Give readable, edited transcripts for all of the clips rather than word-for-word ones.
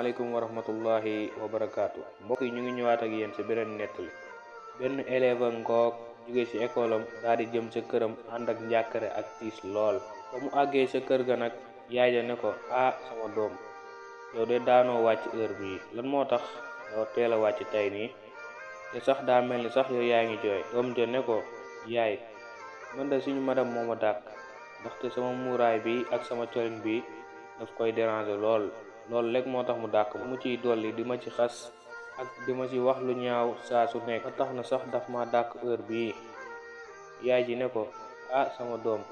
Assalamualaikum warahmatullahi wabarakatuh. Mbokk yi ñu ngi ñëwaat ak yéen ci beneen nettali. benn élève ngoog jóge ci école am daal di jëm ca këram ànd ak njàkkare ak tiis lool. ba mu àggee ca kër ga nag yaay ja ne ko sama doom yow de daanoo wàcc heure bii lan moo tax yow teel a wàcc tey nii te sax daa mel ni sax yow yaa ngi jooy. doom ja ne ko yaay man de suñu madam moo ma dàq ndaxte sama muuraay bi ak sama colin bi daf koy déranger loolu lekk moo tax mu dàq mu ciy dolli di ma ci xas ak di ma ci wax lu ñaaw saa su nekk ba tax na sax daf ma dàq heure bii. yaay ji ne ko sama doom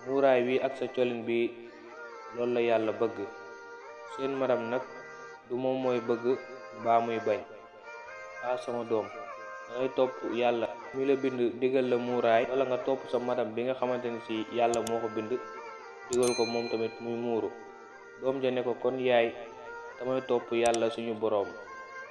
muuraay bi ak sa colin bi loolu la yàlla bëgg, seen madam nag du moom mooy bëgg baa muy bañ. sama doom dangay topp yàlla mi la bind digal la muuraay wala nga topp sa madam bi nga xamante ni ci yàlla moo ko bind digal ko moom tamit muy muuru. doom ja ne ko kon yaay damay topp yàlla suñu boroom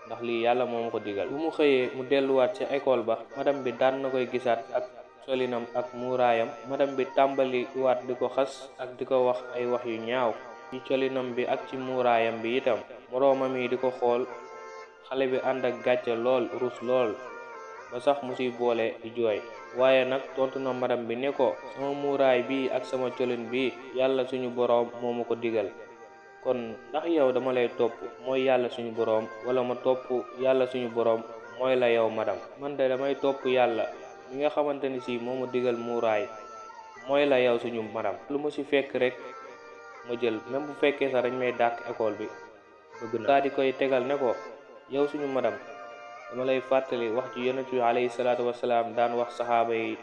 ndax lii yàlla moo ma ko digal. bu mu xëyee mu delluwaat ca école ba madam bi daan na koy gisaat ak solinam ak muuraayam. madam bi tàmbali waat di ko xas ak di ko wax ay wax yu ñaaw ci colinam bi ak ci muuraayam bi itam. moroomam yi di ko xool, xale bi ànd ak gàcce lool, rus lool ba sax mu ciy boole di jooy. waaye nag tontu na madam bi ne ko sama muuraay bi ak sama colin bi yàlla suñu boroom moo ma ko digal, kon ndax yow dama lay topp mooy yàlla suñu boroom wala ma topp yàlla suñu boroom mooy la yow madam. man de damay topp yàlla mi nga xamante ni ci moo ma digal muuraay mooy la yow suñu madam. lu ma ci fekk rek ma jël, même bu fekkee sax dañ may dàq école bi bëgg na. daa di koy tegal ne ko yow suñu madam dama lay fàttali wax ci yonent bi alayhi salaatu wasalaam daan wax saxaaba yi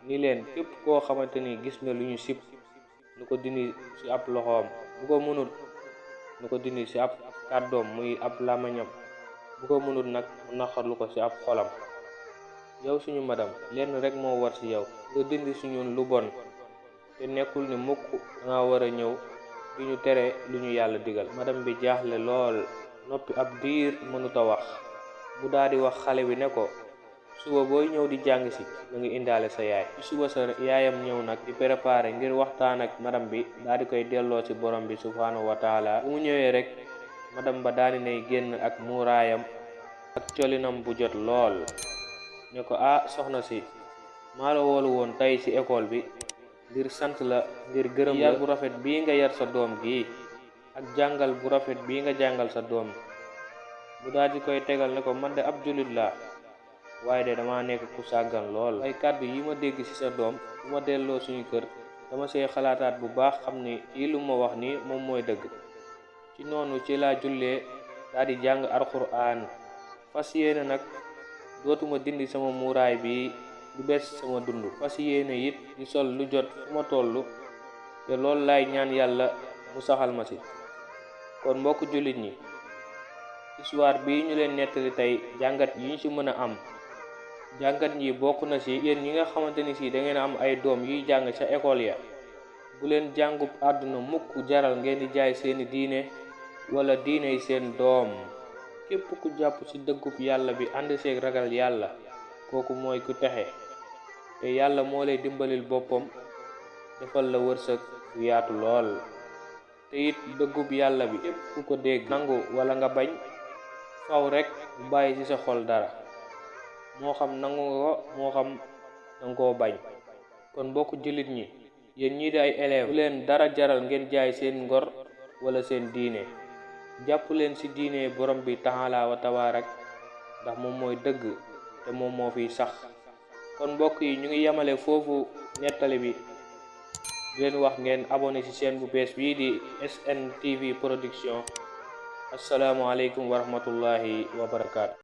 ni leen képp koo xamante ni gis na lu ñu sib nu ko dindi ci ab loxoom, bu ko mënul nu ko dindi ci ab kàddoom muy ab làmmiñam, bu ko mënul nag mu naqarlu ko ci ab xolam. yow suñu madam lenn rek moo war ci yow, nga dindi suñu lu bon te nekkul ni mukk danga war a ñëw di ñu tere lu ñu yàlla digal. madam bi jaaxle lool noppi ab diir mënuta wax. mu daal di wax xale bi ne ko suba booy ñëw di jàng si na nga indaale sa yaay. ci suba sa yaayam ñëw nag di préparé ngir waxtaan ak madam bi daal di koy delloo ci borom bi subhaanahu wa taala. bu mu ñëwee rek madam ba daal di nay génn ak muuraayam ak colinam bu jot lool ne ko soxna si maa la woolu woon tey ci école bi ngir sant la, ngir gërëm la yar bu rafet bii nga yar sa doom gi ak jàngal bu rafet bii nga jàngal sa doom. mu daal di koy tegal ne ko man de ab jullit laa waaye de dama nekk ku sàggan lool. ay kàddu yi ma dégg ci sa doom bu ma delloo suñu kër dama see xalaataat bu baax xam ni kii lu ma wax ni moom mooy dëgg. ci noonu ci laa jullee daal di jàng alxuraan fas yéene nag dootuma dindi sama muuraay bi du bees sama dund. fas yéene it di sol lu jot fu ma toll te loolu laay ñaan yàlla mu saxal ma ci. kon mbokk jullit ñi, histoire bii ñu leen nettali tey jàngat yi ñu ci mën a am, jàngat yi bokk na ci yéen ñi nga xamante ni ci da ngeen am ay doom yuy jàng ca école ya, bu leen jàngub àdduna mukk jaral ngeen di jaay seeni diine wala diine yi seen doom. képp ku jàpp ci dëggub yàlla bi ànd seeg ragal yàlla kooku mooy ku texe, te yàlla moo lay dimbalil boppam defal la wërsëg bu yaatu lool. te it dëggub yàlla bi képp ku ko dégg nangu wala nga bañ, faw rek bu bàyyi ci sa xol dara, moo xam nangu nga ko moo xam danga koo bañ. kon mbokk jullit ñi, yéen ñii di ay élèves bu leen dara jaral ngeen jaay seen ngor wala seen diine. jàpp leen ci diine borom bi taala wa tabaarak ndax moom mooy dëgg te moom moo fiy sax. kon mbokk yi ñu ngi yemale foofu nettali bi di leen wax ngeen abonné ci chaîne bu bees bii di SN TV Production. assalaamu aleykum wa rahmatullahi wa barakaatu.